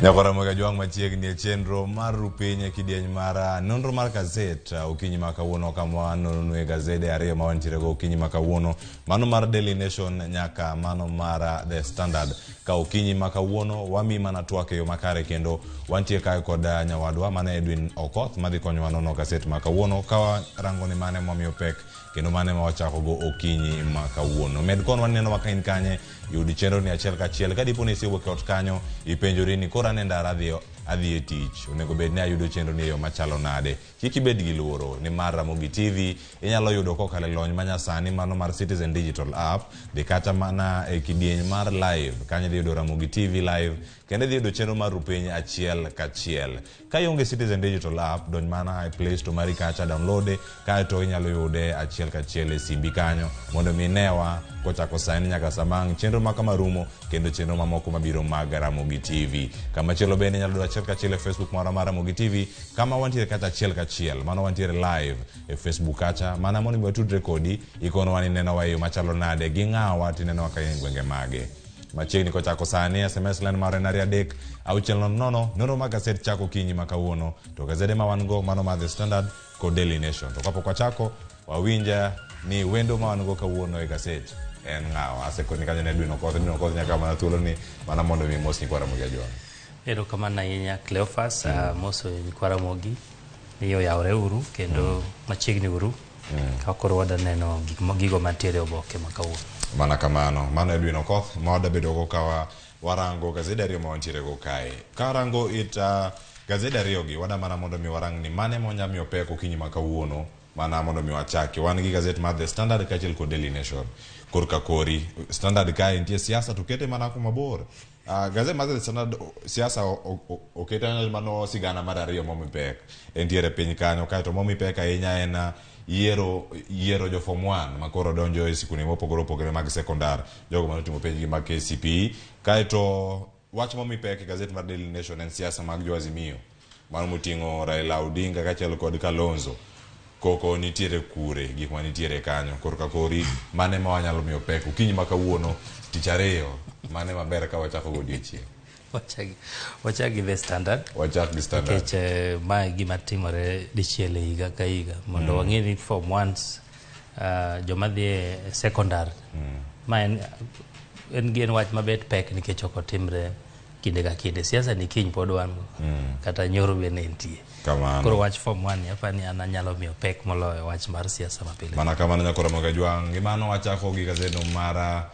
Nyakwara Kajwang' machiegni e chenro mar rupiny e kidieny mar nonro mar gazet okinyi ma kawuono kama wanononu e gazede ariyo ma wantiere go okinyi ma kawuono, mano mar Daily Nation nyaka mano mar The Standard. Ka okinyi ma kawuono wami mana twak e yo makare kendo wantie kae kod nyawadwa mano Edwin Okoth madhi konyowa nono gazet ma kawuono ka warango ni mane mwamiyo pek kendo mane ma wachako go okinyi ma kawuono. Med konwa neno ka in kanye yud chenro ni achiel kachiel ka dipo ni isewuok e ot kanyo ipenjori ni koro an e ndara adhi e tich onego bed ni ayudo chenro ni e yo machalo nade. Kik ibed gi luoro nimar Ramogi TV inyalo yudo kokalo e lony manyasani mano mar Citizen Digital App. Dhi kata mana e kidieny mar live kanyo idhi yudo Ramogi TV live kendo idhi yudo chenro mar rupiny achiel kachiel. Ka ionge Citizen Digital App, donj mana e Play Store mari kacha, download kaeto inyalo yude achiel kachiel e simbi kanyo mondo mi inewa kochako sani nyaka sama ang' chenro ma kama rumo kendo chenro mamoko mabiro mag Ramogi TV. Kama chielo bende inyalo yudo achiel kachiel e Facebook marwa mar Ramogi TV kama wantiere kacha achiel kachiel, mano wantiere live e Facebook kacha mana mondo mi watudre kodi ikonowa ni inenowa e yo machalo nade gi ng'awa to inenowa ka in e gwenge mage. Machiegni kochako sani SMS line mar en 23600. Nonro mar gaset chako okinyi ma kawuono to gazede ma wan go mano mar The Standard kod Daily Nation. To kapok wachako wawinja ni wendo ma wan go kawuono e gaset en ng'awa. Asekoni kanyo ne Edwin Okoth. Edwin Okoth nyaka mana thuolo ni mana mondo mi mos nyikwa Ramogi Ajwang'. Erokamano ahinya Cleophas, amoso nyikwa Ramogi ni oyawre uru kendo machiegni uru ka koro wada neno gigo mantiere e oboke ma kawuono. Mana kamano, mano Edwin Okoth ma wada bedo go ka warango gazede ariyo ma wantiere go kae. Ka warango it gazede ariyo gi, wada mana mondo mi warang ni mane ma wanya miyo pek okinyi ma kawuono mana mondo mi wachaki. Wan gi gazet mar The Standard kaachiel kod Daily Nation. Korka kori, Standard kae nitie siasa to kete mana kuma bor. Gazet mar The Standard siasa okete mano sigana mar ariyo momi pek. Entiere piny kanyo kaeto momi pek ahinya en yiero jo form 1 ma koro donjo e sikunde mopogore opogore mag sekondar, jogo manotimo penj gi mag KCPE. Kaeto wach momi pek e gazet mar Daily Nation en siasa mag jo Azimio mano moting'o Raila Odinga kaachiel kod Kalonzo. Koko nitiere kure, gik manitiere kanyo korka kori mane ma wanyalo miyo pek okinyi ma kawuono tich ariyo mane maber ka wachako go odiochieng'. Wachak gi The Standard. Wachak gi Standard. Nikech mae gima timore dichiel e higa ka higa mondo wang'e ni form ones joma dhi e sekondar ma en wach mabet pek nikech ok otimre kinde ka kinde. Siasa ni kiny pod wan go kata nyoro be ne nitie. Kamano. Koro wach form 1 ni apani ni an anyalo miyo pek moloyo wach mar siasa mapile. Mana kamano nyakora Kajwang'. Gi mano wachako gi gazet mar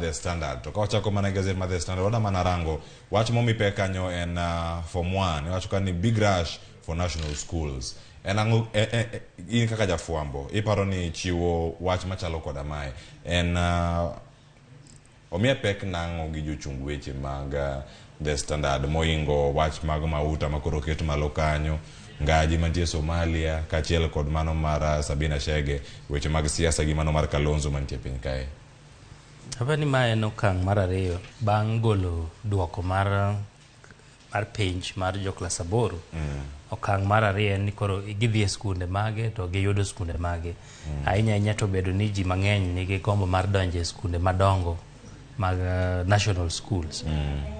The Standard. To ka wachako mana gazet mar The Standard, wada mana rango wach momi pek kanyo en form 1. Iwacho ka ni big rush for national schools. En ang'o in kaka jafwambo iparo ni chiwo wach machalo koda mae en omiye pek nang'o gi jochung weche mag The Standard moingo wach mag mauta makoro oket malo kanyo, ngaji mantie Somalia kaachiel kod mano mar Sabina Chege, weche mag siasa gi mano mar Kalonzo mantie piny kae. Apani ma en okang' mar ariyo bang' golo duoko mar penj mar jo klas 8. Okang' mar ariyo en ni koro gidhi e skunde mage to giyudo skunde mage. Ahinya ahinya to bedo ni ji mang'eny nigi gombo mar donjo e skunde madongo mag national schools.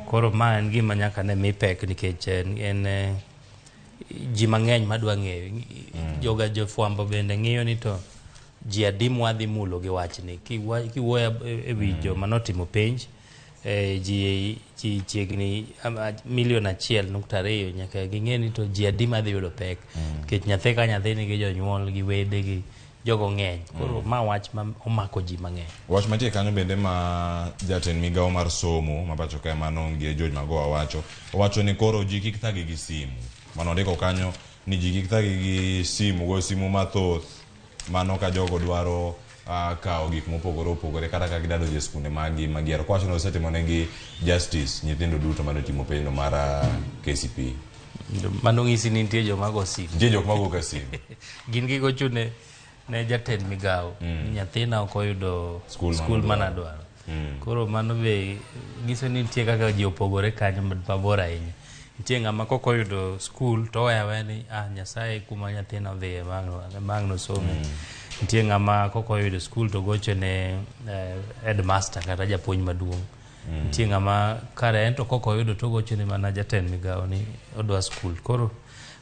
Koro ma en gima nyaka ne mi pek nikech en ji mang'eny madwa ng'eyo. Joga jofwambo bende ng'iyo ni to ji adi mwadhi mulo gi wachni. Kiwuoyo e wi joma notimo penj, ji chiegni milion 1.2 nyaka ging'e ni to ji adi madhi yudo pek. Nikech nyathi ka nyathi nigi jonyuol gi wede gi jogo ng'eny. Koro ma wach ma omako ji mang'eny. Wach mantie kanyo bende ma jatend migawo mar somo ma pacho kae mano Ngie George Magoha wacho, owacho ni koro ji kik thagi gi simu. Mano ondiko kanyo ni ji kik thagi gi simu, go simu mathoth. Mano ka jogo dwaro kawo gik mopogore opogore kata ka gidwa donjo e skunde maggi magiero. Kowacho ni osetimo negi justice nyithindo duto mane otimo penjno mar KCPE. Mano ng'isi ni nitie joma go simu. Nitie jok mago ga simu. Gin gigocho ne jatend migawo. Nyathina ok oyudo skul mana dwaro. Koro mano be nyiso ni nitie kaka ji opogore kanyo mabor ahinya. Nitie ng'ama kok oyudo skul to oweyo aweya ni Nyasaye kuma nyathina odhiye mang' nosome. Nitie ng'ama kok oyudo skul to gocho ne headmaster kata japuonj maduong'. Nitie ng'ama kare en to kok oyudo to ogochone mana jatend migawo ni odwa skul. Koro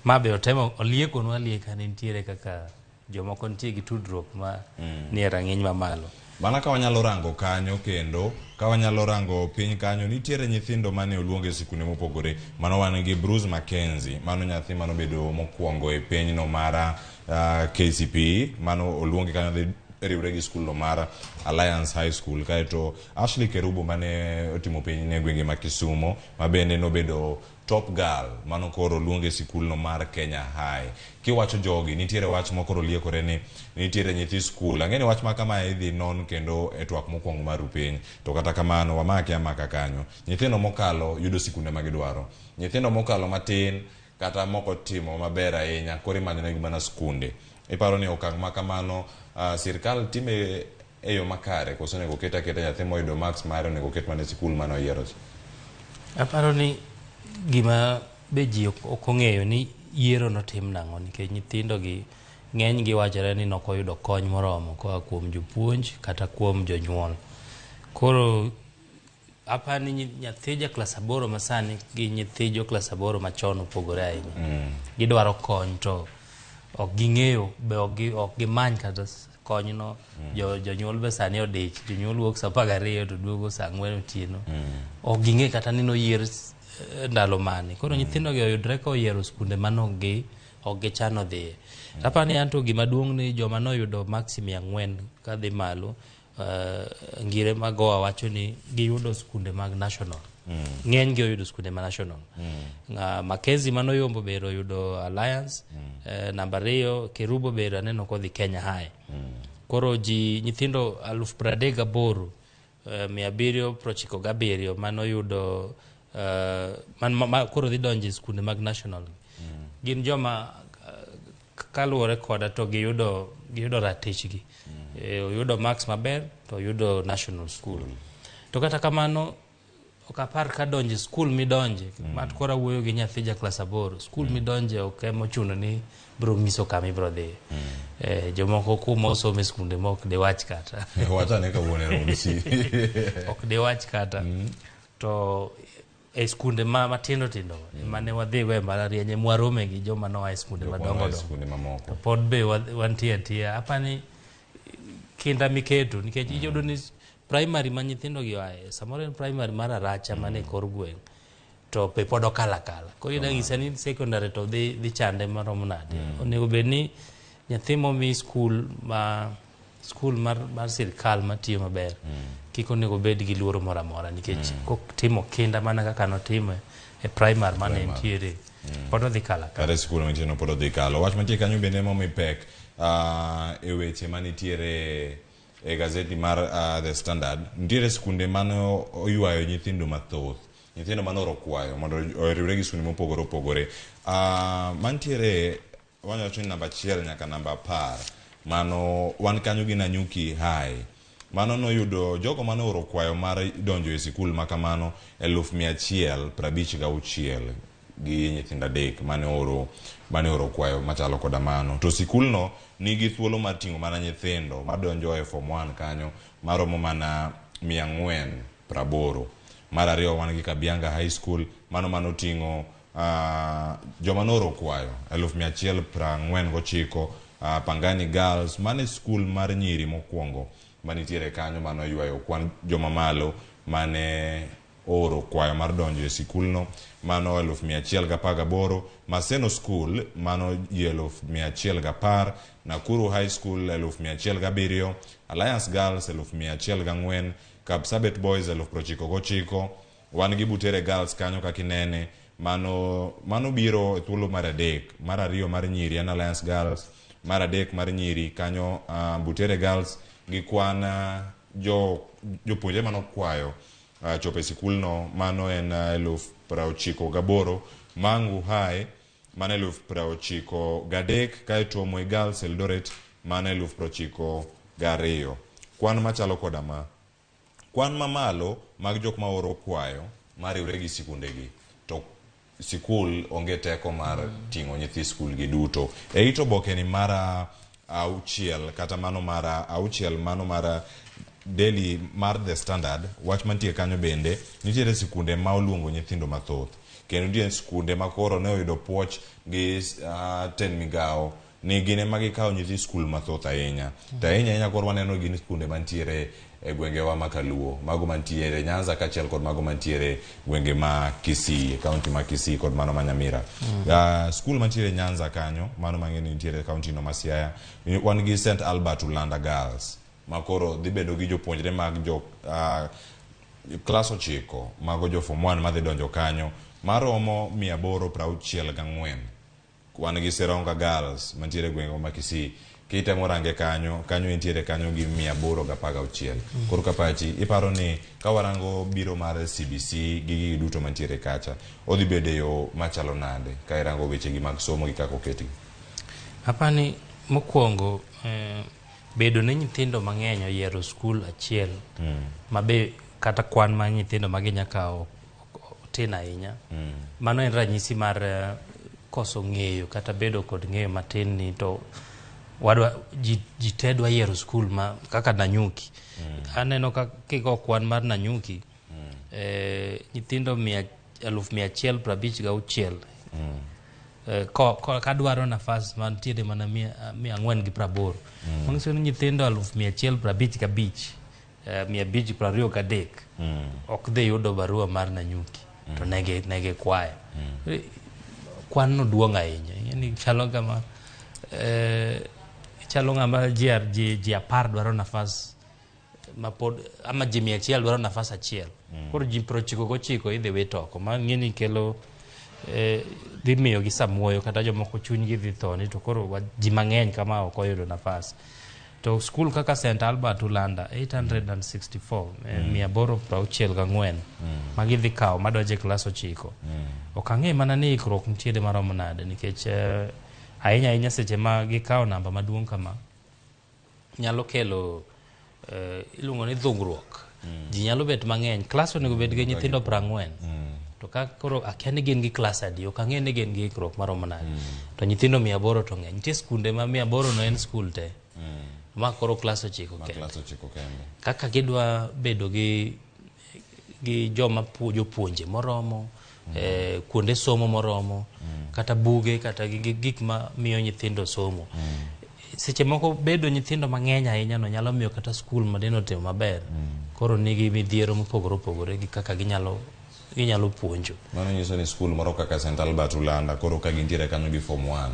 ma be otemo oliekonwa alieka ni nitiere kaka jomoko nitie gi tudruok ma nie rang'iny mamalo. Mana ka wanyalo rango kanyo kendo ka wanyalo rango piny kanyo nitiere nyithindo mane oluong e sikunde mopogore. Mano wan gi Bruce Mackenzie, mano nyathi manobedo mokwongo e pinyno mar KCPE, mano oluonge kanyo dhi riwre gi skul no mar Alliance High School. Kaeto Ashley Kerubo mane otimo piny ne gwenge ma Kisumo, ma bende nobedo top girl, mano koro oluonge e sikul no mar Kenya High. Kiwacho jogi, nitiere wach mokoro liekore ni nitiere nyithi skul. Ang'e ni wach ma kamae idhi non kendo e twak mokwongo mar piny. To kata kamano wamake amaka kanyo. Nyithindo mokalo yudo sikunde ma gidwaro. Nyithindo mokalo matin kata moko timo maber ahinya koro imanyo negi mana skunde. Iparo ni okang' ma kamano sirkal time e yo makare koso onego ket aketa nyathi moyudo marks mare onego ket mana e sikul mane oyiero cha? Aparo ni gima be ji ok ong'eyo ni yiero notim nang'o nikech nyithindo gi ng'eny gi wachore ni nok oyudo kony moromo koa kuom jopuonj kata kuom jonyuol. Koro aparo ni nyathi ja klas 8 masani gi nyithi jo klas 8 machon opogore ahinya. Gidwaro kony to ok ging'eyo be ok gimany kata konyno. Jonyuol be sani odich, jonyuol wuok saa 12 to duogo saa 4 otieno. Ok ging'e kata ni noyier ndalo mane. Koro nyithindo gi oyudre ka oyiero skunde mane ok gichano dhiye. Aparo ni anto gima duong' ni joma noyudo maksi 400 kadhi malo, ngire magowa wacho ni giyudo skunde mag national. Ng'eny gi oyudo skunde ma national. Mackenzie manoyombo ber oyudo Alliance. Namba 2 Kerubo ber aneno kodhi Kenya High. Koro ji nyithindo 38,797 manoyudo koro dhi donjo e skunde mag national. Gin joma kaluwore koda to giyudo ratichgi. Oyudo marks maber to oyudo national school. To kata kamano ok apar ka donje skul midonje, mat koro awuoyo gi nyathi ja klas 8, skul midonje ok ema ochuno ni biro nyiso kama ibiro dhiye. Jomoko kuma osomo e skunde ma ok diwach kata. Wachane kawuono e romo. Ok diwach kata. To e skunde matindo tindo mane wadhigo e mbalariany ema warome gi joma noa e skunde madongo dongo. To pod be wantie antiya. Apani kinda miketo nikech iyudo ni primary ma nyithindo gi oaye, samoro en primary mar Aracha mane kor gweng' to be pod okalo akala. Koro ida nyisa ni secondary to dhi chande maromo nade. Onego bed ni nyathi momi skul mar sirkal matiyo maber kik onego bed gi luoro moro amora nikech kotimo kinda mana kaka notimo e primary mane entiere pod odhi kalo akala. Kata skul mantie no pod odhi kalo. Wach mantie kanyo bende momi pek e weche manitiere e gazeti mar The Standard, nitiere skunde mane oywayo nyithindo mathoth, nyithindo mane oro kwayo mondo oriwre gi skunde mopogore opogore. Mantiere wanyalo wacho ni namba 1 nyaka namba 10, mano wan kanyo gi Nanyuki High. Mano noyudo jogo mane oro kwayo mar donjo e sikul ma kamano 156,000 gi nyithindo 3 mane oro kwayo machalo koda mano. To sikulno nigi thuolo mar ting'o mana nyithindo madonjo e form 1 kanyo maromo mana 480. Mar ariyo wan gi Kabianga High School, mano ting'o joma noro kwayo 149. Pangani Girls, mane skul mar nyiri mokwongo manitiere kanyo mano ywayo kwan joma malo mane oro kwayo mar donjo e sikulno, mano 118. Maseno School, mano ji 110. Nakuru High School 107. Alliance Girls 104. Kapsabet Boys 99. Wan gi Butere Girls kanyo kaka inene, mano biro e thuolo mar 3, mar 2 mar nyiri en Alliance Girls, mar 3 mar nyiri kanyo Butere Girls gi kwan jopuonjre manokwayo chopo e sikulno, mano en 98. Mangu High mano 93, kaeto Moi Girls Eldoret mano 92. Kwan machalo koda ma, kwan mamalo mag jok ma oro kwayo mariwre gi sikundegi, to sikul onge teko mar ting'o nyithi skul gi duto. E it oboke ni mar 6 kata mano mar 6 mano mar Daily mar The Standard, wach mantie kanyo bende, nitiere sikunde ma oluongo nyithindo mathoth. Kendo nitie sikunde ma koro ne oyudo puoch gi tend migao ni gin ema gikawo nyithi skul mathoth ahinya. To ahinya ahinya koro waneno gin skunde mantiere e gwengewa ma Kaluo, mago mantiere Nyanza kaachiel kod mago mantiere gwenge ma Kisii, e kaunti ma Kisii kod mano ma Nyamira. Skul mantiere Nyanza kanyo, mano mang'e ni nitiere e kaunti no ma Siaya, wan gi St Albert Ulanda Girls ma koro dhi bedo gi jopuonjre mag jo klas 9 mago jo form 1 madhi donjo kanyo maromo 864. Wan gi Sironga Girls mantiere e gwenge ma Kisii. Kitemo range kanyo, kanyo entiere kanyo gi 816. Koro ka pachi, iparo ni ka warango biro mar CBC gi gigi duto mantiere kacha, odhi bedo e yo machalo nade ka irango weche gi mag somo gi kaka oketgi? Apani mokwongo bedo ni nyithindo mang'eny oyiero skul achiel ma be kata kwan mar nyithindo ma ginya kawo tin ahinya. Mano en ranyisi mar koso ng'eyo kata bedo kod ng'eyo matin ni to wadwa ji te dwa yiero skul ma kaka Nanyuki. Aneno ka kigo kwan mar Nanyuki nyithindo 156,000 kadwaro nafas mantiere mana 480. Manyiso ni nyithindo 155,523 ok dhi yudo barua mar Nanyuki to negi kwayo. Kwan no duong' ahinya. Ing'e ni chalo kama chalo ng'ama ji 10 dwaro nafas ma pod ama ji 100 dwaro nafas achiel. Koro ji 99 idhi wit oko. Ma ng'e ni kelo dhi miyo gi samuoyo kata jomoko chunygi dhi tho ni to koro ji mang'eny kama ok oyudo nafas. To skul kaka St Albert Ulanda 864 864 magi dhi kawo madonjo e klas 9. Ok ang'e mana ni ikruok nitiere maromo nade nikech ahinya ahinya seche ma gikawo namba maduong' kama nyalo kelo iluongo ni dhungruok. Ji nyalo bet mang'eny. Klas onego bed gi nyithindo 40. To ka koro akia ni gin gi klas adi, ok ang'e ni gin gi ikruok maromo nade. To nyithindo 800 to ng'eny. Nitie skunde ma 800 no en skul te. Ma koro klas 9 kende. Klas 9 kende. Kaka gidwa bedo gi joma jopuonje moromo, kuonde somo moromo, kata buge, kata gik ma miyo nyithindo somo. Seche moko bedo nyithindo mang'eny ahinya no nyalo miyo kata skul madino timo maber. Koro nigi midhiero mopogore opogore gi kaka ginyalo puonjo. Mano nyiso ni skul moro kaka St Albert Ulanda koro ka gintiere kanyo gi form 1.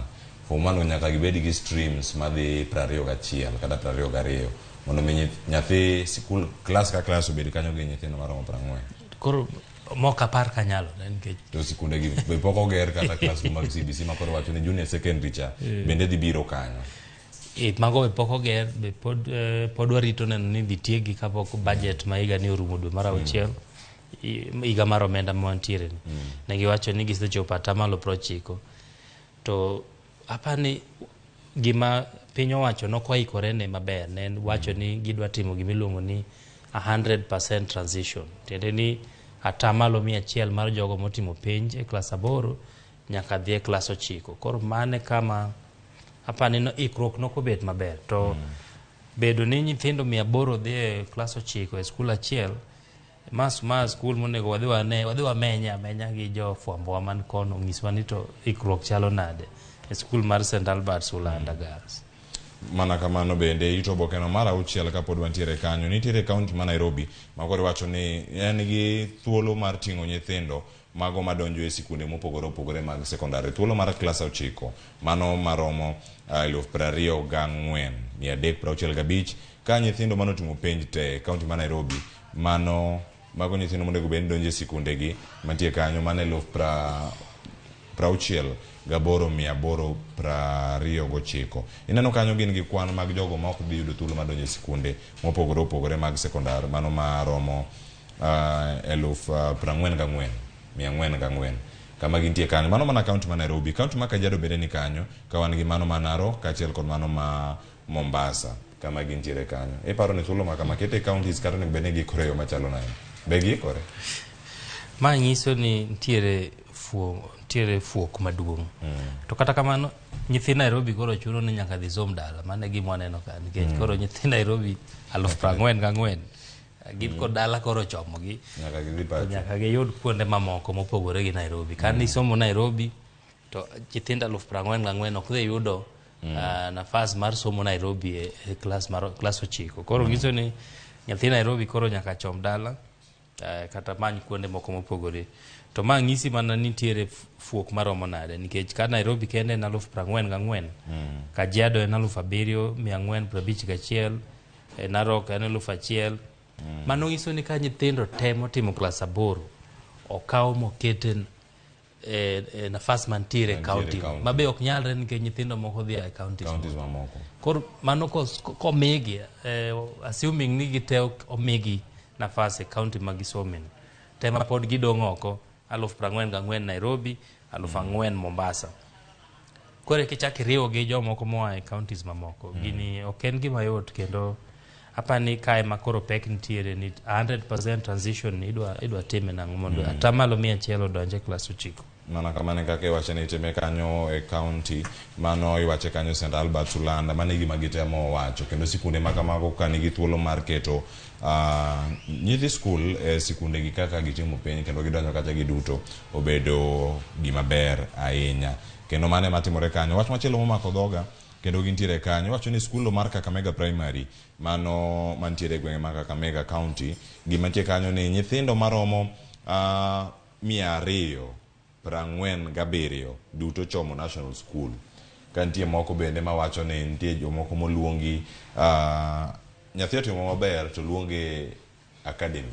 Form 1 nyaka gibed gi streams madhi 21 kata 22 mondo mi nyathi sikul klas ka klas obed kanyo gi nyithindo maromo 40. Koro mok apar kanyalo nikech to sikunde gi be pok oger kata classroom mag CBC ma koro wacho ni junior secondary cha bende dhi biro kanyo. Mago be pok oger, be pod warito neno ni dhi tiekgi kapok budget ma higa ni orumo dwe mar auchiel. Higa mar omenda ma wantiere ni. Ne giwacho ni gisechopo atamalo 90. To apani gima piny owacho nokoikore ne maber ne en wacho ni gidwa timo gima iluongo ni 100% transition. Tiende ni atamalo 100 mar jogo motimo penj e klas 8 nyaka dhi e klas 9. Koro mane kama apani no ikruok nokobet maber. To bedo ni nyithindo 800 dhi e klas 9 e skul achiel, mas ma skul monego wadhi wane, wadhi wamenya amenya gi jofwambowa man kono onyiswa ni to ikruok chalo nade e skul mar St Albert's Ulanda Girls. Mana kamano bende ito obokeno mar 6 kapod wantiere kanyo nitiere kaunti ma Nairobi ma koro iwacho ni en gi thuolo mar ting'o nyithindo mago madonjo e sikunde mopogore opogore mag sekondari. Thuolo mar klas 9 mano maromo 24,365 ka nyithindo manotimo penj te kaunti ma Nairobi mano mago nyithindo monego bed ni donjo e sikunde gi mantie kanyo mano 68,829. Ineno kanyo gin gi kwan mag jogo ma ok dhi yudo thuolo mar donjo e sikunde mopogore opogore mag sekondar mano maromo 44,404 kama gintie kanyo. Mano mana kaunti ma Nairobi. Kaunti ma Kajiado bende ni kanyo ka wan gi mano ma Narok kaachiel kod mano ma Mombasa kama gintiere kanyo. Iparo ni thuolo ma kama kete counties kata onego bed ni giikore e yo machalo nade? Be giikore? Ma nyiso ni nitiere fuok maduong'. To kata kamano nyithi Nairobi koro chuno ni nyaka dhi som dala. Mano e gima waneno ka nikech koro nyithi Nairobi 44,000 gin kod dala koro chomogi. Nyaka gidhi pacho. Nyaka giyud kuonde mamoko mopogore gi Nairobi. Ka nisomo Nairobi to nyithindo 44,000 ok dhi yudo nafas mar somo Nairobi e klas mar klas 9. Koro nyiso ni nyathi Nairobi koro nyaka chom dala kata many kuonde moko mopogore. To ma ng'isi mana nitiere fuok maromo nade nikech ka Nairobi kende en 44,000, Kajiado en 7,451, Narok en 1,000. Mano nyiso ni ka nyithindo temo timo klas 8 okaw mokete nafas mantiere county mabe ok nyalre nikech nyithindo moko dhi e counties mamoko. Koro mano komigi assuming ni gite omigi nafas e county ma gisome tema pod gidong' oko 44,000 Nairobi, 4,000 Mombasa. Koro kichak iriwo gi jomoko moa e counties mamoko, gini ok en gima yot kendo apani kae ma koro pek nitiere ni 100% transition idwa time nang'o mondo atamalo 100 odonje klas 9. Mana kamano kaka iwache ni itime kanyo e county, mano iwache kanyo St. Albert Ulanda, mano e gima gitemo wacho. Kendo sikunde ma kamago ka nigi thuolo mar keto nyithi skul e sikunde gi kaka gitimo penj kendo gidonjo kacha giduto obedo gima ber ahinya. Kendo mano ema timore kanyo. Wach machielo momako dhoga kendo gintiere kanyo, iwacho ni skul mar Kakamega Primary mano mantiere e gwenge mag Kakamega County, gima nitie kanyo ni nyithindo maromo 247 duto chomo National School. Ka nitie moko bende mawacho ni nitie jomoko moluongi nyathi otimo maber to luonge academy,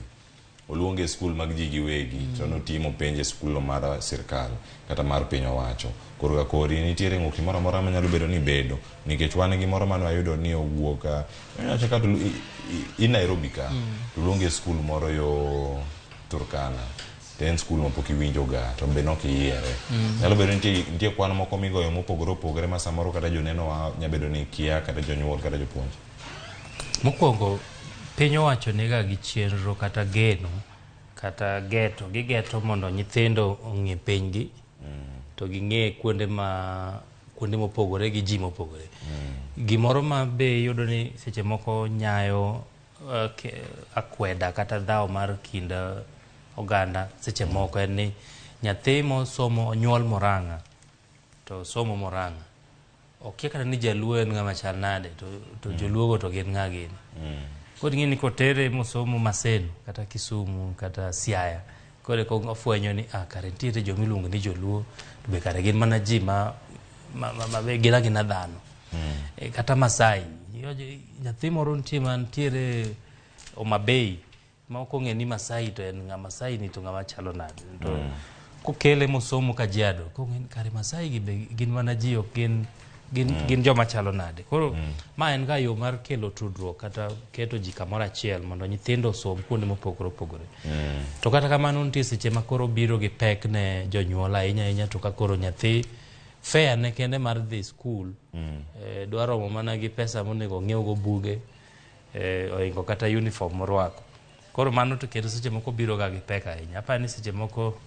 oluonge e skul mag ji giwegi to notimo penj e skul mar sirkal kata mar piny owacho. Koro ka kori nitiere ng'ukni moro amora manyalo bedo ni bedo nikech wan gi moro mane wayudo ni owuok iwacho ka i Nairobi ka to luonge e skul moro yo Turkana to en skul ma pok iwinjo ga to be nok iyiere. Nyalo bedo ni nitie kwan moko migoyo mopogore opogore ma samoro kata joneno wa nyalo bedo ni kia kata jonyuol kata jopuonj. Mokwongo piny owacho niga gi chenro kata geno kata geto gigeto mondo nyithindo ong'e pinygi to ging'e kuonde mopogore gi ji mopogore. Gimoro ma be iyudo ni seche moko nyayo akweda kata dhawo mar kind oganda seche moko en ni nyathi mosomo onyuol Murang'a to somo Murang'a okia kata ni jaluo en ng'ama chal nade to joluogo to gin ng'a gini. Koro ing'e ni kotere mosomo Maseno kata Kisumu kata Siaya koro eka ofwenyo ni kare nitiere joma iluongo ni joluo to be kare gin mana ji ma gin agina dhano. Kata Masai, nyathi moro nitie mantiere Homa Bay ma ok ong'e ni Masai to en ng'a, Masai ni to ng'ama chalo nade. To kokele mosomo Kajiado kong'e ni kare Masai gi be gin mana ji ok gin joma chalo nade. Koro ma en ga yo mar kelo tudruok kata keto ji kamoro achiel mondo nyithindo osom kuonde mopogore opogore. To kata kamano nitie seche ma koro biro gi pek ne jonyuol ahinya ahinya to ka koro nyathi fare ne kende mar dhi skul dwa romo mana gi pesa monego ong'iew go buge oingo kata uniform morwako. Koro mano to kendo seche moko biro ga gi pek ahinya. Aparo ni seche moko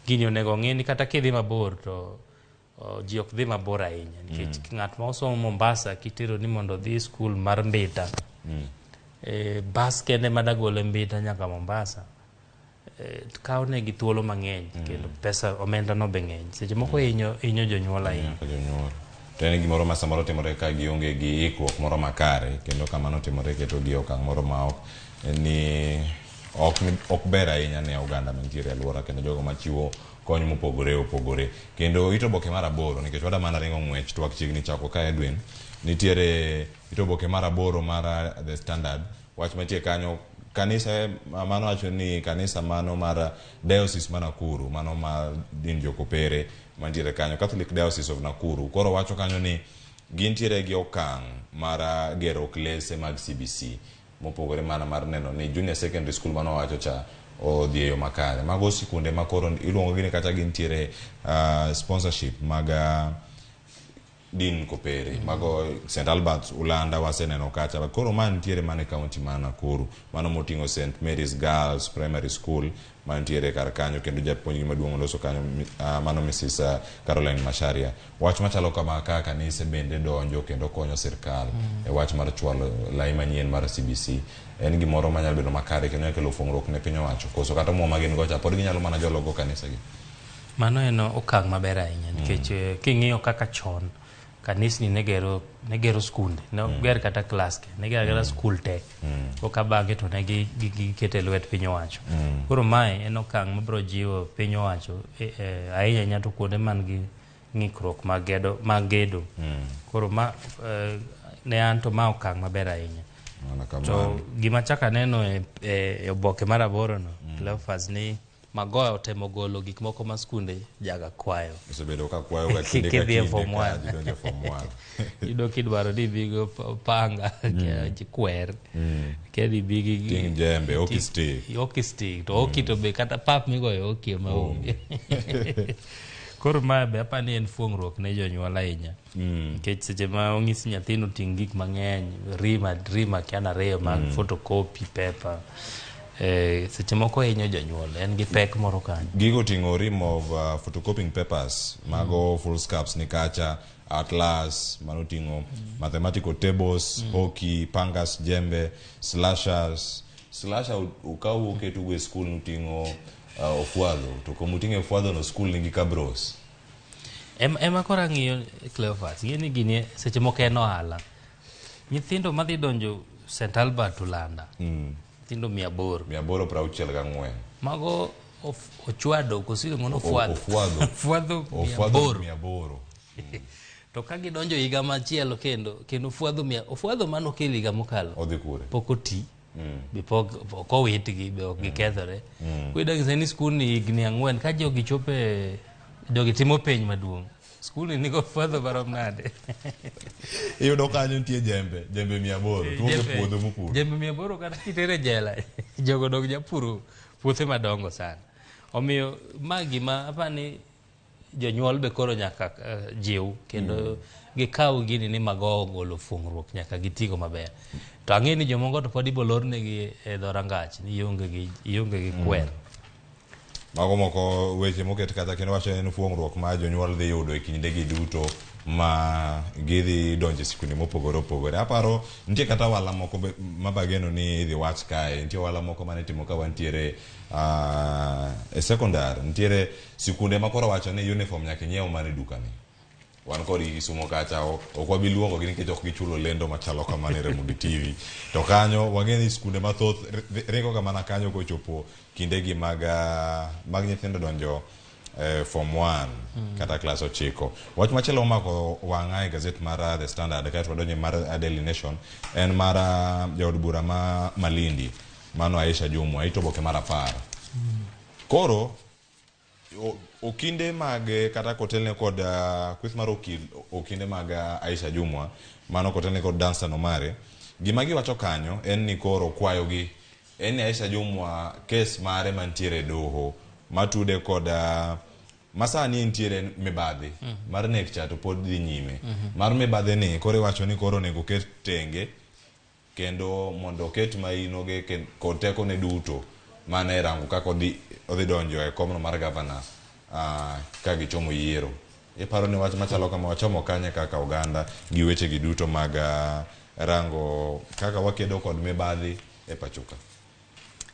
gini onego ong'i ni kata kidhi mabor to ji ok dhi mabor ahinya nikech ng'at ma osomo Mombasa kitero ni mondo odhi skul mar Mbita, bas kende madagole Mbita nyaka Mombasa kawo negi thuolo mang'eny kendo pesa omenda no be ng'eny. Seche moko hinyo jonyuol ahinya. To en gimoro ma samoro timore ka gionge gi ikruok moro makare kendo kamano timore keto gi okang' moro ma ok ni ok ber ahinya ne oganda mantiere e alwora kendo jogo machiwo kony mopogore opogore. Kendo ito oboke mar 8 nikech wada mana ringo ng'wech twak chiegni chako ka Edwin, nitiere ito oboke mar 8 mar The Standard. Wach mantie kanyo kanisa mano wacho ni kanisa mano mar Diocese ma Nakuru mano mar din jokopere mantiere kanyo Catholic Diocese of Nakuru koro wacho kanyo ni gintiere gi okang' mar gero klese mag CBC mopogore mana mar neno ni junior secondary school mano wacho cha odhi e yo makare. Mago sikunde ma koro iluongo gi ni kata gintiere sponsorship mag Dean Kopere. Mago St Albert's Ulanda waseneno kacha. Koro ma nitiere mana e kaunti ma Nakuru. Mano moting'o St Mary's Girls Primary School mantiere kar kanyo kendo japuonjgi maduong' oloso kanyo mano Mrs Caroline Macharia. Wach machalo kama ka kanise bende donjo kendo konyo sirkal e wach mar chwalo lai manyien mar CBC en gimoro manyalo bedo makare kendo nyalo kelo fuong'ruok ne piny owacho koso kata omuom ma gin go cha pod ginyalo mana jologo kanise gi. Mano en okang' maber ahinya nikech king'iyo kaka chon kanisni ne gero skunde, ne ok ger kata klas ke, ne gero agera skul te. Koka bang'e to ne giketo e lwet piny owacho. Koro mae en okang' mabiro jiwo piny owacho ahinya ahinya to kuonde man gi ng'ikruok mag gedo. Koro ma ne an to ma okang' maber ahinya. To gima chak aneno e oboke mar aboro no, Cleophas, ni Magoha otemo golo gik moko ma skunde jaga kwayo. Osebedo ka kwayo ga kinde ka Kidhi e kinde form ka one. ji donjo e form 1. Iyudo kidwaro ni ibi go panga, ji kwer. Kendo ibi gi Ting' jembe, hockey stick. Hockey stick. To hockey to be kata pap migoyo hockey ema onge. Koro ma be apani ni en fuong'ruok ne jonyuol ahinya. Nikech seche ma onyisi nyathino oting' gik mang'eny, rima kia ariyo mag photocopy paper. Seche moko hinyo jonyuol, en gi pek moro kanyo. Gigo ting'o rim of photocopying papers, mago full scaps ni kacha, atlas, mano ting'o mathematical tables, hockey, pangas, jembe, slashers. Slasher ukaw uketugo e school nuting'o ofwadho, to komuting'o ofwadho no school nigi kabros. Ema koro ang'iyo Cleophas, ing'e ni gini seche moko en ohala. Nyithindo madhi donjo St Albert Ulanda, nyithindo 800. 864. Mago ochwado koso iluongo ni ofwadho? Ofwadho. Ofwadho mia Ofwadho aboro. 800. To ka gidonjo higa machielo kendo ofwadho mia, ofwadho mano okel higa mokalo. Odhi kure? Pok oti. Be pok ok owitgi, be ok gikethore. Koro iyudo ni sani skul ni higni 4 ka jogi chope, jogi timo penj maduong'. Skul ni nigi ofwadho marom nade? Iyudo kanyo nitie jembe 800, to onge puodho mopur. Jembe 800 kata kitere jela, jogo dog japuro puothe madongo sana. Omiyo ma gima apani jonyuol be koro nyaka jiw kendo gikaw gini ni mago ogolo fuong'ruok nyaka gitigo maber. To ang'e ni jomoko to pod ibo lornegi e dho rangach ni ionge gi kwer. Mago moko weche moket kata kendo wacho en fuong'ruok ma jonyuol dhi yudo e kindegi duto ma gidhi donjo e sikunde mopogore opogore. Aparo nitie kata ohala moko ma bageno ni idhi wach kae. Nitie ohala moko mane itimo ka wantiere e sekondar. Nitiere sikunde ma koro wacho ni uniform nyaka inyiew mana e dukani. Wan kod Kisumo kacha, ok wabi luongo gi nikech ok gichulo lendo machalo kamano e Ramogi TV. To kanyo wang'e ni sikunde mathoth ringo ga mana kanyo kochopo kindegi mag nyithindo donjo form 1 kata klas 9. Wach machielo momako wang'a e gazet mar The Standard kaeto wadonjo mar Daily Nation en mar jaod bura ma Malindi mano Aisha Jumwa, ito oboke mar 10. Koro okinde mag kata kotelne kod kweth mar okinde mag Aisha Jumwa mano kotelne kod Danstan Omari, gima giwacho kanyo en ni koro kwayogi en ni Aisha Jumwa kes mare mantiere e doho matude kod masani entiere mibadhi mar nek cha to pod dhi nyime. Mar mibadhi ni koro iwacho ni koro onego oket tenge kendo mondo oket maino ge kod tekone duto mana e rango kaka odhi donjo e komno mar gavana ka gichomo yiero. Iparo ni wach machalo kama wachomo kanye kaka oganda gi weche gi duto mag rango kaka wakedo kod mibadhi e pachoka?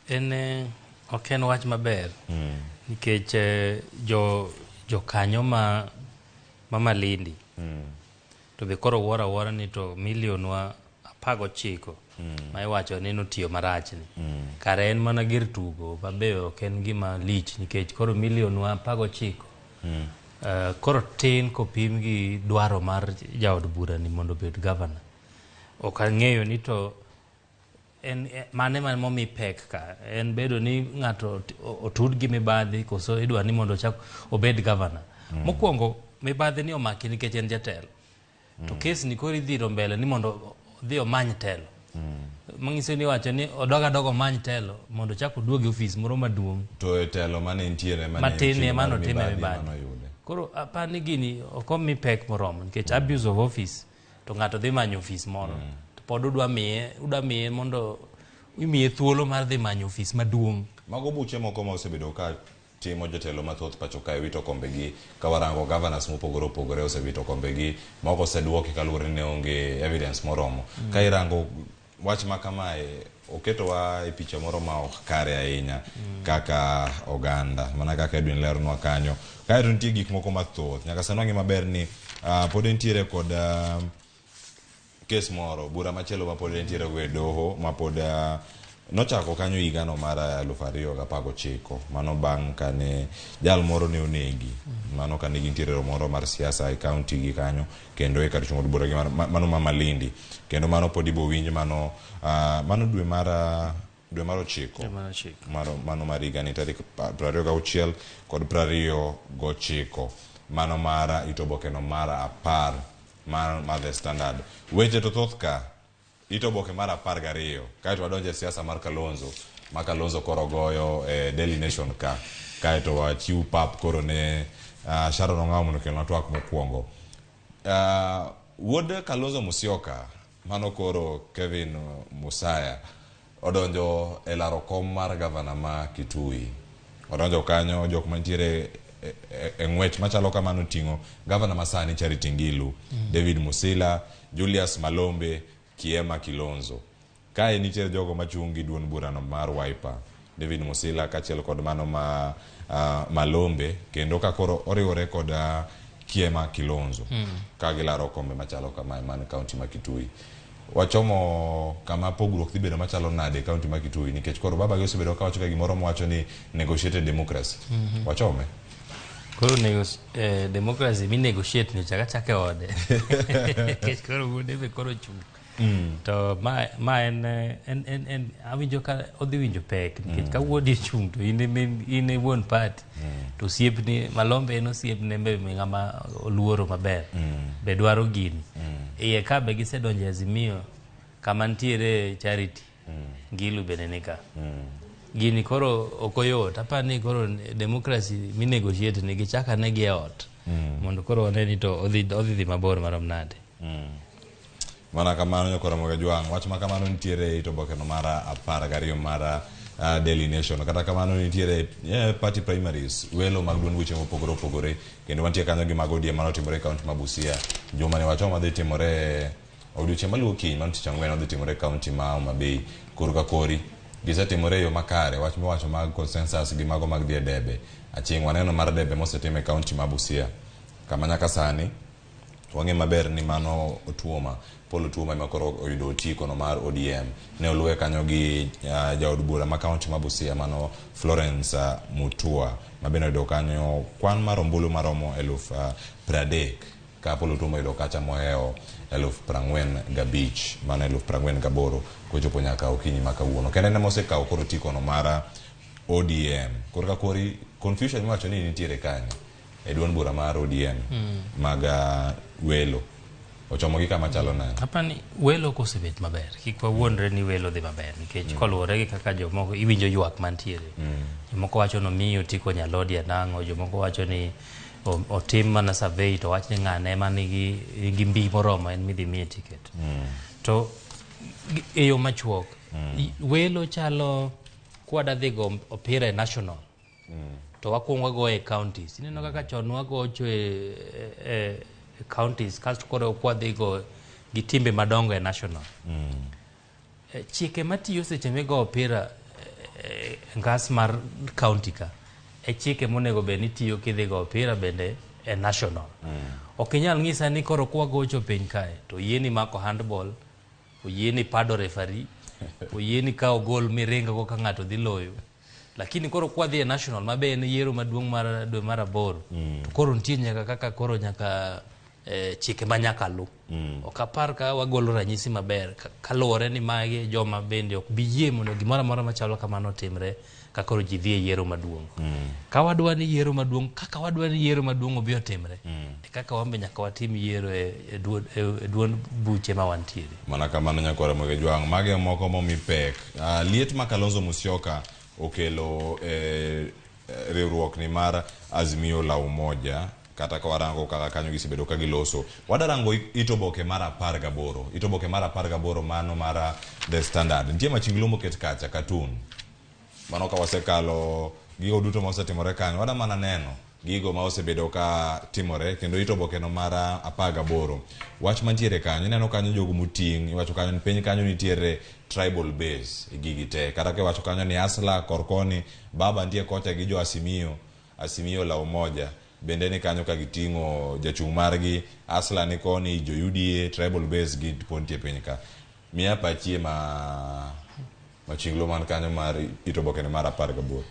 En ok en wach maber nikech jokanyo ma Malindi to be koro wuoro awuora ni to milion wa 19 ma iwacho ni notiyo marach ni. Kare en mana gir tugo ma be ok en gima lich nikech koro milion wa 19 koro tin kopim gi dwaro mar jaod bura ni mondo obed gavana. Ok ang'eyo ni to en mane ma momi pek ka en bedo ni ng'ato otud gi mibadhi koso idwa ni mondo ochak obed gavana. Mokwongo mibadhi ni omaki nikech en jatelo. To kes ni koro idhiro mbele ni mondo odhi omany telo. Manyiso ni wacho ni odog adoga omany telo mondo ochak oduog e ofis moro maduong'. To e telo mane nitiere mane Matin chiwo ema mar notime mibadhi mibadhi. mane oyude. Koro apani gini ok omi pek moromo nikech abuse of office to ng'ato dhi manyo ofis moro to pod udwa miye udwa miye mondo imiye thuolo mar dhi manyo ofis maduong'. Mago buche moko ma osebedo ka timo jotelo mathoth pacho kae wito kombegi ka warango governors mopogore opogore osewito kombegi moko oseduoki kaluwore ni ne onge evidence moromo. Ka irango wach ma kamae oketowa e picha moro ma ok kare ahinya kaka oganda mana kaka Edwin leronwa kanyo. Kaeto nitie gik moko mathoth nyaka sani wang'e maber ni pod entiere kod kes moro bura machielo ma pod entiere go e doho ma pod nochako kanyo higano mar 2019 mano bang' kane jal moro ne onegi mano kane gintiere romo moro mar siasa e kaunti gi kanyo kendo e kar chung' od bura gi mano ma Malindi kendo mano pod ibo winj mano mano dwe mar 9 mano mar higani tarik 26 kod 29 mano mar it oboke no mar 10 mar The Standard. Weche to thoth ka it oboke mar 12 kaeto wadonjo e siasa mar Kalonzo ma Kalonzo koro goyo e Daily Nation ka kaeto wachiw pap koro ne Sharon Ong'awo mondo okelnwa twak mokwongo. Wuod Kalonzo Musyoka mano koro Kevin Musaya odonjo e laro kom mar gavana ma Kitui. Odonjo kanyo jok mantiere e ng'wech machalo kamano ting'o gavana masani Charity Ngilu, David Musila, Julius Malombe, Kiema Kilonzo. Kae nitiere jogo machung' gi duond burano mar Wiper, David Musila kaachiel kod mano ma Malombe kendo ka koro oriwore kod Kiema Kilonzo ka gilaro kombe machalo kamae man kaunti ma Kitui. Wachomo kama pogruok dhi bedo machalo nade e kaunti ma Kitui nikech koro baba gi osebedo kawacho ka gimoro mowacho ni negotiated democracy. Wachome. Koro democracy mi negotiate ni chaka chake ode. Nikech koro wuode be koro chung'. To ma en awinjo ka odhi winjo pek nikech ka wuodi ochung' to in e wuon party to osiepni Malombe en osiepne be ng'ama oluoro maber be dwaro gini. Iye ka be gisedonjo e Azimio kama nitiere Charity Ngilu bende ni ka. Gini koro ok oyot. Aparo ni koro democracy mi negotiate ni gichak ane gi e ot mondo koro wane ni to odhi dhi mabor marom nade. Mana kamano nyakora Moga Jwang', wach ma kamano nitiere e it oboke no mar 12 mar Daily Nation. Kata kamano nitiere party primaries, welo mag duond buche mopogore opogore kendo wantie kanyo gi mag ODM manotimore e kaunti ma Busia. Juma ni wacho madhi timore odiochieng' maluwo kiny mano tich ang'wen odhi timore e kaunti ma Homa Bay. Kor ka kori gisetimore e yo makare, wach miwacho mag consensus gi mago mag dhi e debe. Aching' waneno mar debe mosetim e kaunti ma Busia kama nyaka sani wang'e maber ni mano Otuoma, Paul Otuoma ema koro oyudo otiko no mar ODM. Ne oluwe kanyo gi jaod bura ma kaunti ma Busia mano Florence Mutua ma bende oyudo kanyo kwan mar ombulu maromo 30,000 ka Paul Otuoma oyudo kacha mohewo 45,000 mano 48,000 kochopo nyaka okinyi ma kawuono. Kendo en ema osekawo koro otiko no mar ODM. Koro ka kori confusion miwacho ni nitiere kanyo e duond bura mar ODM mag welo ochomo gi kama chalo nade? Apani welo kosebet maber, kik wawuondre ni welo dhi maber nikech koluwore gi kaka jomoko iwinjo ywak mantiere. Jomoko wacho ni omiyi otiko Nyalodi nang'o, jomoko wacho ni otim mana survey to wach ni ng'ane ema nigi mbi moromo en midhi miye ticket. To e yo machuok, welo chalo kwada dhi go opira e national to wakuongo wagoye e counties. Ineno kaka chon wagocho e counties kasto koro kwadhi go gi timbe madongo e national. Chike matiyo seche migo opira e ngas mar county ka e chike monego bed ni tiyo kidhi go opira bende e national. Ok inyal ng'isa ni koro kwagocho piny kae to oyieni mako handball, oyieni pado referee, oyieni kawo gol miringo go ka ng'ato dhi loyo. Lakini koro kwadhi e national ma be en yiero maduong' mar dwe mar 8 to koro nitie nyaka kaka koro nyaka chike ma nyaka lu. Ok apar ka wagolo ranyisi maber kaluwore ni magi joma bende ok bi yie mondo gimoro amora machalo kamano otimre ka koro ji dhi e yiero maduong'. Ka wadwa ni yiero maduong' kaka wadwa ni yiero maduong' obi otimre e kaka wan be nyaka watim yiero e duond buche ma wantiere. Mana kamano nyakwara Moga Jwang', mage moko momi pek. Liet ma Kalonzo Musyoka okelo riwruok ni mar Azimio la Umoja. Kata ka warango kaka kanyo gisebedo ka giloso. Wadarango it oboke mar 18. It oboke mar 18 mano mar The Standard. Nitie machinglo moket kacha, cartoon. Mano ka wasekalo gigo duto ma osetimore kanyo, wada mana neno gigo ma osebedo ka timore kendo it oboke no mar 18. Wach mantiere kanyo, ineno kanyo jogo moting', iwacho kanyo ni piny kanyo nitiere tribal base e gigi te. Kata kiwacho kanyo ni Asla korkoni, baba nitie kocha gi jo Azimio, Azimio la Umoja bende ni kanyo ka giting'o jachung' margi, Asla ni koni, jo UDA, tribal base gi pod nitie piny ka. Miya pachie ma machinglo man kanyo mar it oboke no mar 18.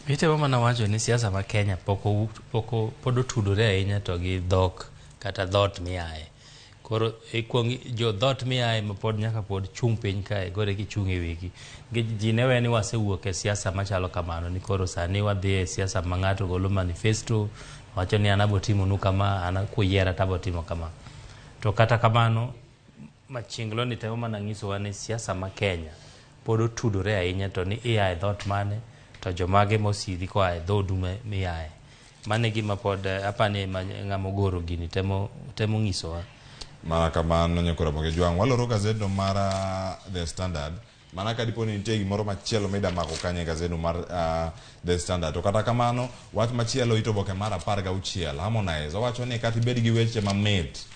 Itemo mana wacho ni siasa ma Kenya pod otudore ahinya to gi dhok kata dhoot miaye. Koro ikuong jo dhoot miaye ma pod nyaka pod chung' piny kae koro eka ichung' e wigi. Nikech ji ne we ni wasewuok e siasa machalo kamano ni koro sani wadhi e siasa ma ng'ato golo manifesto wacho ni an abo timonu kama, an kuyiera to abo timo kama. To kata kamano machinglo ni temo mana nyisowa ni siasa ma Kenya pod otudore ahinya to ni ia e dhoot mane to jomage mosidhi koa e dhodu miaye. Mano e gima pod apani ema ng'ama ogoro gini temo nyisowa. Mana kamano nyakora Ramogi Jwang'. Waloro gazetno mar The Standard. Mana ka dipo ni nitie gimoro machielo mida mako kanyo e gazetno mar The Standard. To kata kamano, wach machielo it oboke mar 16, Harmonize owacho ni kata ibed gi weche mamit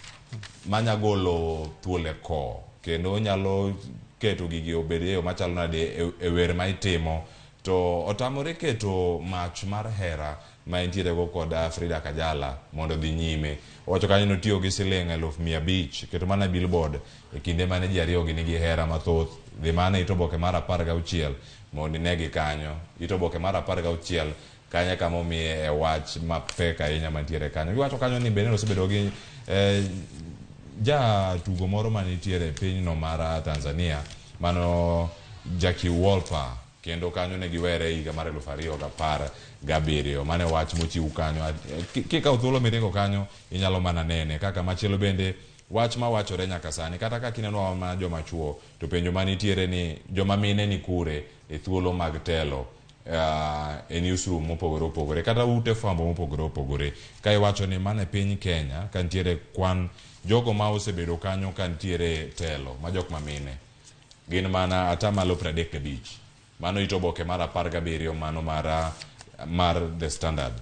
manya golo thuol e ko, kendo onyalo keto gigi obed e yo machalo nade e wer ma itimo, to otamore keto mach mar hera ma entiere go kod Frida Kajala mondo odhi nyime. Owacho kanyo notiyo gi siling 500,000 keto mana billboard e kinde mane ji ariyo gi nigi hera mathoth. Dhi mana it oboke mar 16 mondo inegi kanyo. It oboke mar 16 kanyo kama omiye e wach mapek ahinya mantiere kanyo. Giwacho kanyo ni bende osebedo gi jatugo moro manitiere e pinyno mar Tanzania mano Jackie Wolper, kendo kanyo ne giwere higa mar 2017. Mane wach mochiw kanyo. Kikawo thuolo miringo kanyo inyalo mana nene. Kaka machielo bende wach mawachore nyaka sani, kata ka kineno mana joma chuo to penjo manitiere ni joma mine ni kure e thuolo mag telo e newsroom mopogore opogore kata ute fwambo mopogore opogore. Ka iwacho ni mana e piny Kenya ka nitiere kwan jogo ma osebedo kanyo ka nitiere telo ma jok mamine gin mana 35%. Mano it oboke mar 17 mano mar The Standard.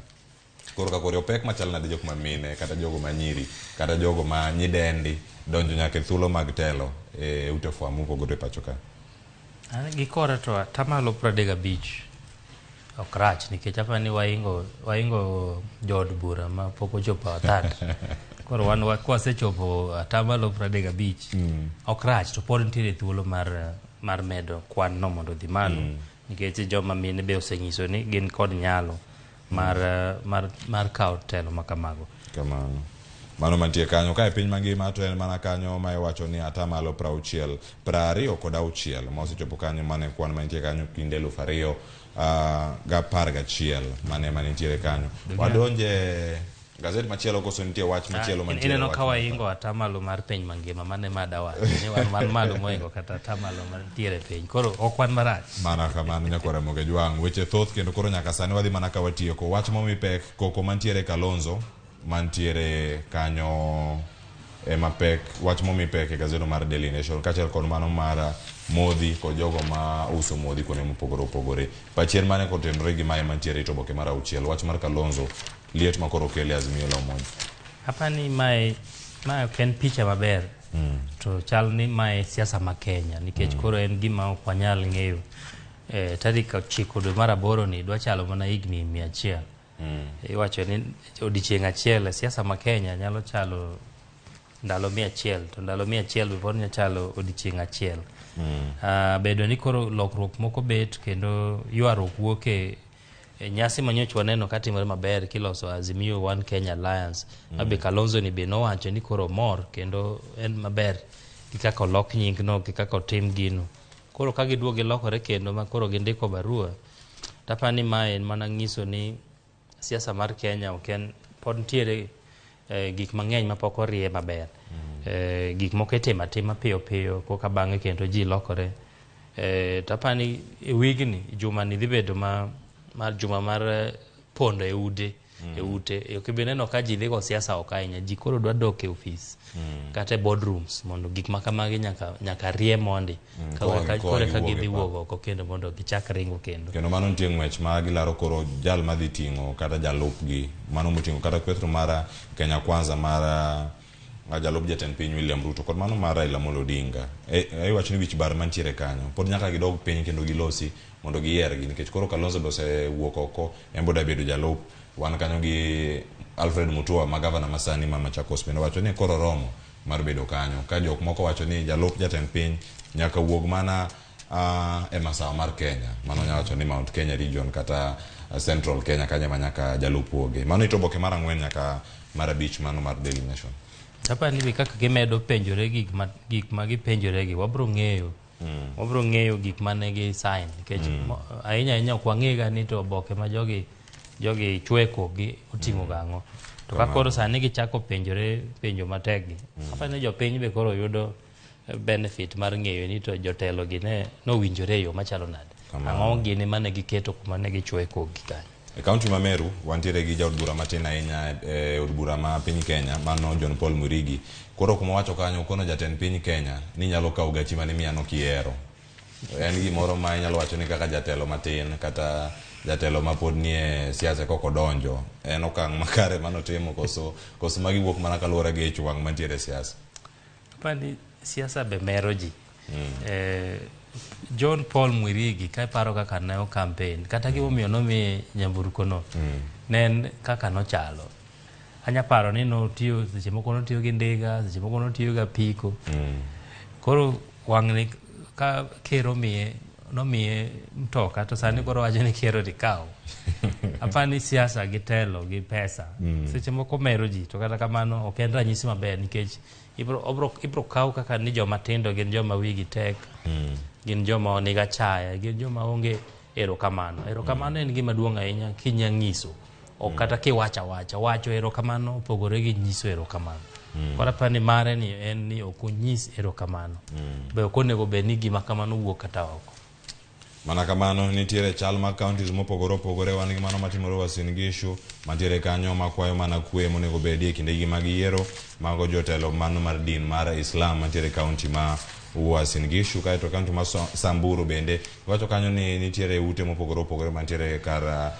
Koro ka kore opek machal nade jok mamine kata jogo manyiri kata jogo ma nyidendi donjo nyaka e thuolo mag telo e ute fwambo mopogore e pacho ka. An gi kora to 35% ok rach nikech apani waingo jood bura ma pok ochopo a third. Koro wan kwasechopo 35% ok rach to pod nitiere thuolo mar medo kwan no mondo odhi malo nikech joma mine be osenyiso ni gin kod nyalo mar kawo telo ma kamago. Kamano. Mano mantie kanyo. Ka e piny mangima to en mana kanyo ma iwacho ni 60 26 ma osechopo kanyo mane kwan mantie kanyo kinde 2011 mane manitiere kanyo. Wadonje gazet machielo koso nitie wach machielo mantiere. Ineno ka waingo atamalo mar piny mangima mane madawa ni wan man malo moingo kata atamalo mantiere piny. Koro ok wan marach. Mana kamano nyakora Ramogi Jwang'. Weche thoth kendo koro nyaka sani wadhi mana ka watieko. Wach momi pek koko mantiere Kalonzo mantiere kanyo ema pek wach momi pek e gazeto mar Daily Nation kaachiel kod mano mar modhi kod jogo ma uso modhi kuonde mopogore opogore. Pachier mane kotenore gi mae mantiere e oboke mar 6 wach mar Kalonzo liet ma koro okele Azimio la Umoja. Apani mae ok en picha maber. To chal ni mae siasa ma Kenya nikech koro en gima ok wanyal ng'eyo. Tarik 9 dwe mar 8 ni dwa chalo mana higni 100. Iwacho ni odiechieng' achiel siasa ma Kenya nyalo chalo ndalo 100 to ndalo 100 be pod nyalo chalo odiechieng' achiel. Bedo ni koro lokruok moko bet kendo ywaruok wuok e nyasi manyocha waneno katimore maber kiloso Azimio One Kenya Alliance. Abe Kalonzo ni be nowacho ni koro mor kendo en maber gi kaka olok nyingno gi kaka otim gino. Koro ka giduogo gilokore kendo ma koro gindiko barua, tapani mae en mana nyiso ni siasa mar Kenya ok en pod nitiere gik mang'eny mapok orie maber. Gik moko itimo atima piyo piyo koka bang'e kendo ji lokore. Tapani e wigni juma ni dhi bedo mar juma mar pondo e udi. e ute. Ok ibi neno ka ji dhi go siasa oko ahinya. Ji koro dwa dok e ofis kata e boardrooms mondo gik ma kamagi nyaka nyaka rie mondi ka Koa koro eka giwuog e gidhi pap. Wuok oko kendo mondo gichak ringo kendo. Kendo mano nitie ng'wech ma gilaro koro jal madhi ting'o kata jalupgi mano moting'o kata kwethro mar Kenya Kwanza mar jalup jatend piny William Ruto kod mano mar Raila Amolo Odinga. Iwacho ni wich bar mantiere kanyo pod nyaka gidog piny kendo gilosi mondo giyiergi nikech koro Kalonzo be osewuok oko en be odwa bedo jalup. Wan kanyo gi Alfred Mutua ma gavana masani ma Machakos bende owacho ni koro oromo mar bedo kanyo ka jok moko wacho ni jalup jatend piny nyaka wuog mana e masawa mar Kenya mano nya wacho ni Mount Kenya region kata Central Kenya kanyo ema nyaka jalup wuoge. Mano ito oboke mar 4 nyaka mar 5 mano mar Daily Nation. Aparo ni be kaka gimedo penjore gik ma gipenjore gi wabro ng'eyo gik mane gi sign nikech ahinya ahinya ok wang'e ga ni to oboke ma jogi chweko gi oting'o gang'o to ka koro sani gichako penjore penjo matek gi, aparo ni jopiny be koro yudo benefit mar ng'eyo ni to jotelo gi ne nowinjore e yo machalo nade. Kamano. Ang'o gini mane giketo kuma ne gichweko gi kanyo. E kaunti ma Meru wantiere gi jaod bura matin ahinya e od bura ma piny Kenya mano John Paul Mwirigi. Koro kuma wacho kanyo kono jatend piny Kenya ni nyalo kawo gachi mane miyano kihero. En gimoro ma inyalo wacho ni kaka jatelo matin kata jatelo ma pod nie siasa kok odonjo en okang' makare manotimo koso magi wuok mana kaluwore gi ich wang' mantiere e siasa. Apani siasa be mero ji. John Paul Mwirigi ka iparo kaka ne o campaign kata gimomiyo nomiye nyamburko no ne en kaka nochalo. Anya paro ni notiyo seche moko notiyo gi ndiga, seche moko notiyo gi apiko. Koro wang'ni ka ker omiye nomiye mtoka to sani koro wacho ni ker odhi kaw. Apani siasa gi telo gi pesa seche moko mero ji, to kata kamano ok en ranyisi maber nikech ibro kaw kaka ni joma tindo gin joma wigi tek, gin joma nigi achaya, gin joma onge erokamano. Erokamano en gima duong' ahinya kinya nyiso ok kata kiwacho awacha. Wacho erokamano opogore gi nyiso erokamano. Koro apani mare ni en ni ok onyis erokamano be ok onego bed ni gima kamano wuok kata oko. Mana kamano nitiere chal mag counties mopogore opogore. Wan gi mano matimore Uasin Gishu mantiere kanyo makwayo mana kwe monego bedie e kindegi mag yiero. Mago jotelo mano mar din mar Islam mantiere county ma Uasin Gishu. Kaeto county ma Samburu bende wacho kanyo ni nitiere ute mopogore opogore mantiere kar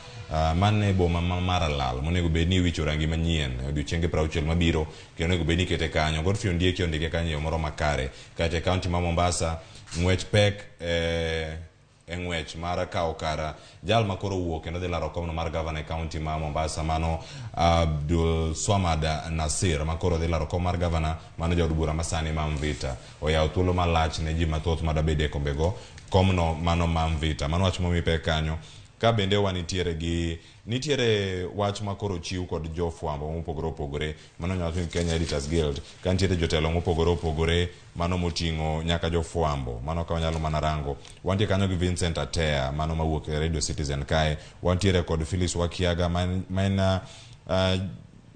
man e boma ma Maralal monego bed ni iwicho rangi manyien e odiochienge 60 mabiro kendo onego bed ni ikete kanyo. Godfrey Ondieki ondike kanyo e yo moro makare. Kaeto e county ma Mombasa ng'wech pek e ng'wech mar kawo kar jal ma koro wuok kendo dhi laro komno mar gavana e county ma Mombasa mano Abdul Swamad Nasir ma koro dhi laro kom mar gavana mano jaod bura masani ma Mvita oyawo thuolo malach ne ji mathoth madwa bedo e kombego komno mano ma Mvita. Mano wach momi pek kanyo. Ka bende wanitiere gi nitiere wach ma koro chiw kod jofwambo mopogore opogore mano nyalo ni Kenya Editors Guild ka nitiere jotelo mopogore opogore mano moting'o nyaka jofwambo mano ka wanyalo mana rango wantie kanyo gi Vincent Atea mano mawuok e Radio Citizen kae wantiere kod Phyllis Wakiaga ma en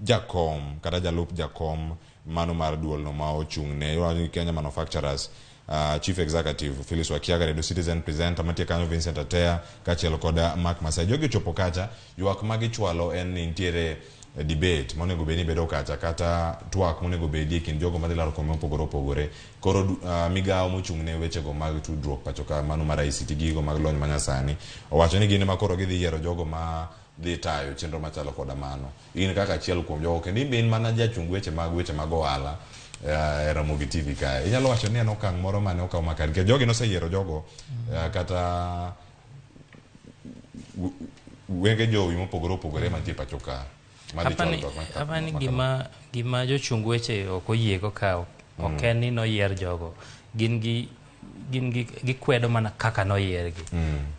jakom kata jalup jakom mano mar duolno ma ochung' ne Kenya Manufacturers Chief Executive Phyllis Wakiaga, Radio Citizen presenter mantie kanyo Vincent Atea kaachiel kod Mark Masai. Jogi ochopo kacha, ywak ma gichwalo en ni nitiere debate monego bed ni bedo kacha kata twak monego bedi e kind jogo madhi laro kombe mopogore opogore. Koro migawo mochung' ne wechego mag tudruok pacho ka mano mar ICT gigo mag lony manyasani owacho ni gin ema koro gidhi yiero jogo ma dhi tayo chenro machalo koda mano. In kaka achiel kuom jogo kendo in be in mana jachung weche mag ohala e Ramogi TV kae. Inyalo wacho ni en okang' moro mane okaw makare nikech jogi noseyiero jogo kata wenge jowi mopogore opogore mantie pacho ka. Madhi chwalo twak Apani ma gima jochung weche ok oyiego ka ok en ni noyier jogo, gin gi gikwedo mana kaka noyiergi.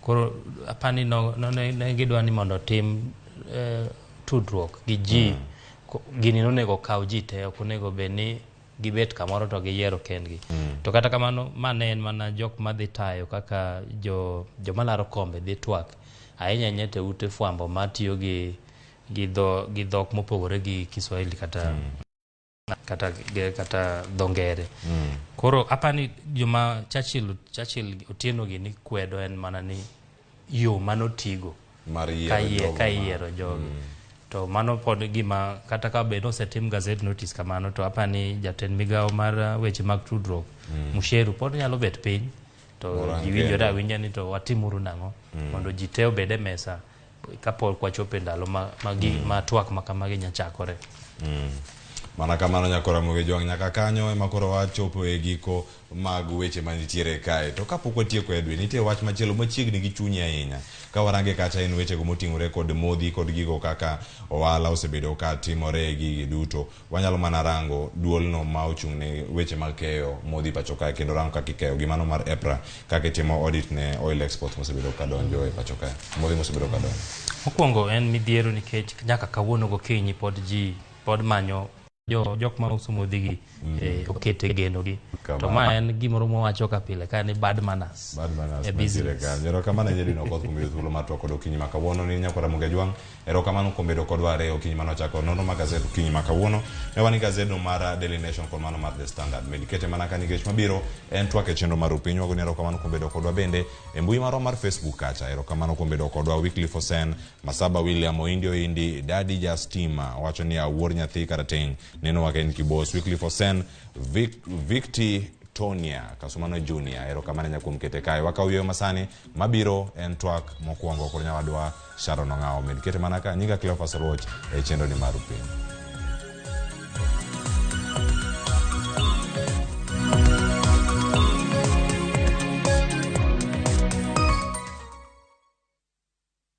Koro apani no, no, ne gidwa ni mondo otim tudruok gi ji. Gini nonego okaw ji te, ok onego bed ni gibet kamoro to giyiero kendgi. To kata kamano ma ne en mana jok madhi tayo kaka jo joma laro kombe dhi twak ahinya ahinya te ute fwambo matiyo gi dhok mopogore gi Kiswahili kata dho ngere. Koro apani joma Churchill Otieno gini kwedo en mana ni yo manotigo mar yiero ka jogo ka iyiero jogi. To mano pod gima kata ka bed osetim gazette notice kamano, to apani jatend migawo mar weche mag tudruok Musheru pod nyalo bet piny to Orang ji winjore kendo. Awinja ni to watimuru nang'o mondo ji te obed e mesa kapok wachopo e ndalo ma twak ma kamagi nya chakore. Mana kamano nyakora Ramogi Jwang' nyaka kanyo ema koro wachopo e giko mag weche manitiere kae. To kapok watieko Edwin, nitie wach machielo machiegni gi chunyi ahinya. Ka warange kacha en wechego moting'ore kod modhi kod gigo kaka ohala osebedo ka timore e gigi duto. Wanyalo mana rango duolno ma ochung' ne weche mag keyo modhi pacho kae kendo rango kaka ikeyo gi mano mar EPRA kaka itimo audit ne oil export mosebedo ka donjo e pacho kae. Modhi mosebedo ka donjo. Mokwongo en midhiero nikech nyaka kawuono gokinyi pod ji pod manyo jo jok ma uso modhi gi okete geno gi. To ma en gimoro mwawacho ka pile ka ni bad manners. Bad manners e mantiere business. Kanyo. Erokamano ahinya Edwin Okoth kuom yudo thuolo mar twak kod okinyi ma kawuono ni nyakwa Ramogi Ajwang'. Erokamano kuom bedo kodwa are okinyi manochako nonro mar gazet okinyi ma kawuono. Ne wan gi gazedno mar Daily Nation kod mano mar The Standard. Med kete mana ka nikech mabiro en twak e chenro mar Rupiny. Wagoni erokamano kuom bedo kodwa bende e mbui marwa mar Facebook kacha. Erokamano kuom bedo kodwa Wycliffe Osen, Masaba William Oindi Oindi, Daddy Justima wacho ni awuor nyathi karateng' neno waka en kibos. Wycliffe Osen, Victi Tonia Kasumano Junior, erokamano ahinya kuom kete kae. Wakaw yueyo masani mabiro en twak mokwongo kod nyawadwa Sharon Ong'awo. Med kete mana ka nyinga Cleophas Oluoch e chenro ni mar Rupiny.